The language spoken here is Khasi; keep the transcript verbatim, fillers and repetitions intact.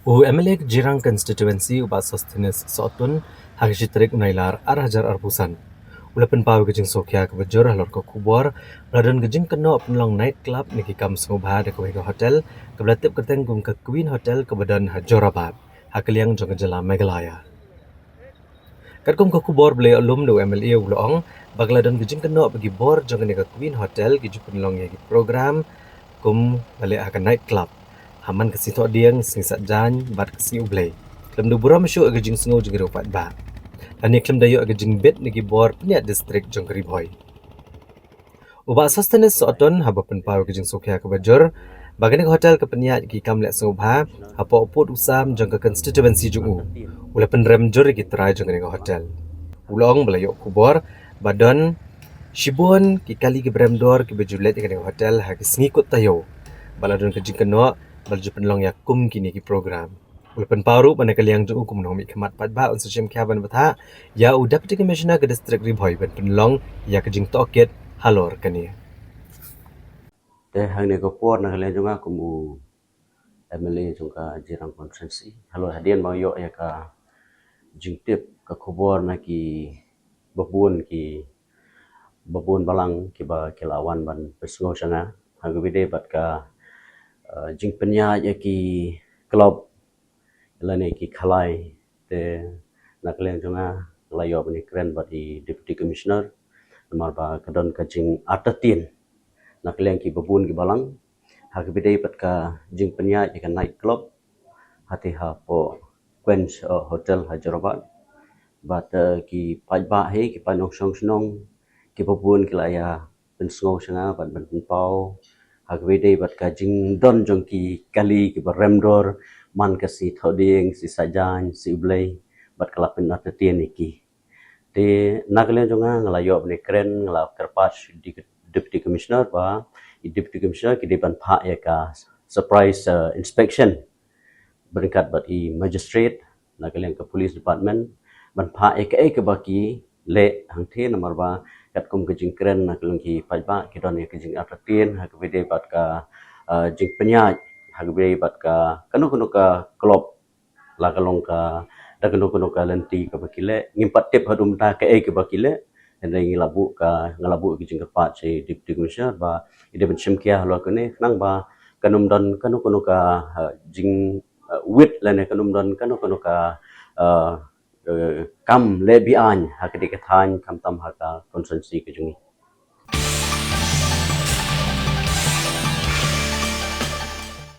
U M L A ka Jirang Constituency, u Bah Sosthenes Sohtun, ha ka shi tarik u Nailar ar hajar arphew san, u la pynpaw ka jingsngewkhia kaba jur halor ka khubor ba la don ka jingkynnoh pynlong night club ne ki kam sngewbha da kawei ka hotel kaba la tip kyrteng kum ka Queen Hotel kaba don ha Jorabat, ha ka liang jong ka jylla Meghalaya. Katkum ka khubor ba la ïoh lum da u M L A, u la ong ba ka la don ka jingkynnoh ba ki bor jong kane ka Queen Hotel ki ju pynlong ïa ki program kum ba leh ha ka night club ha man ka Sngi Thohdieng, Sngi Saitjaiñ bad ka Sngi U Blei, khlem da burom shuh ïa ka jingsngew jong ki riewpaidbah, lane khlem da ïoh ïa ka jingbit na ki bor pynïaid district jong ka Ri Bhoi. U Bah Sosthenes Sohtun, haba pynpaw ïa ka jingsngewkhia kaba jur ba kane ka hotel ka pynïaid ïa ki kam leh sngewbha hapoh pud u sam jong ka constituency jong u, u la pynrem jur ïa ki trai jong kane ka hotel. U la ong ba la ïoh khubor ba don shibun ki kali kiba rem dor kiba ju leit ïa kane ka hotel ha ki sngi kut taïew, ba la don ka jingkynnoh ba la ju pynlong ïa kum kine ki program. U la pynpaw ruh ba na ka liang jong u kum u nongmihkhmat paidbah un sa shim khia ban bthah ïa u Deputy Commissioner ka District Ri Bhoi ban pynlong ïa ka jingtohkit halor kane. Te hangne ka por na ka liang jong nga kum u M L A jong ka Jirang Constituency, halor hadien ba nga ïoh ïa ka jingtip ka khubor na ki babun ki babun balang kiba ki la wan ban pynsngew sha nga ha kaba ïadei bad ka, eh, jingpynïaid ïa ki club lane ki khalai. Te na ka liang jong nga, nga la ïoh ban ïakren bad i Deputy Commissioner namar ba ka don ka jingartatien na ka liang ki babun ki balang ha kaba ïadei bad ka jingpynïaid ïa ka night club hate hapoh Queen, eh, Hotel ha Jorabat. Bad, eh, ki paidbah hi, ki paid nongshong shnong, ki babun ki la ïa pynsngew sha nga bad ban pynpaw ha kaba ïadei bad ka jingdon jong ki kali kiba rem dor man ka Sngi Thohdieng, Sngi Saitjaiñ, Sngi U Blei, bad ka la pynartatien ïa ki. Te na ka liang jong nga, nga la ïoh ban ïakren, nga la kyrpad sha i Deputy Commissioner ba i Deputy Commissioner ki dei ban phah ïa ka surprise, eh, inspection ryngkat bad i magistrate na ka liang ka police department ban phah ïa kaei kaba ki leh hangtei namar ba katkum ka jingkren na ka liang ki paidbah ki don ïa ka jingartatien ha kaba ïadei bad ka, eh, jingpynïaid ha kaba ïadei bad ka kano kano ka club la ka long ka da kano kano ka lynti kaba ki leh. Ngim pat tip haduh mynta kaei kaba ki leh. Hynrei ngi la buh ka, nga la buh ka jingkyrpad sha i Deputy Commissioner ba i dei ban shim khia halor kane khnang ba kan ym don kano kano ka, eh, jing, eh, wit lane kan ym don kano kano ka, eh, eh, kam leh be-aiñ ha katei ka thaiñ khamtam ha ka constituency ka jong ngi.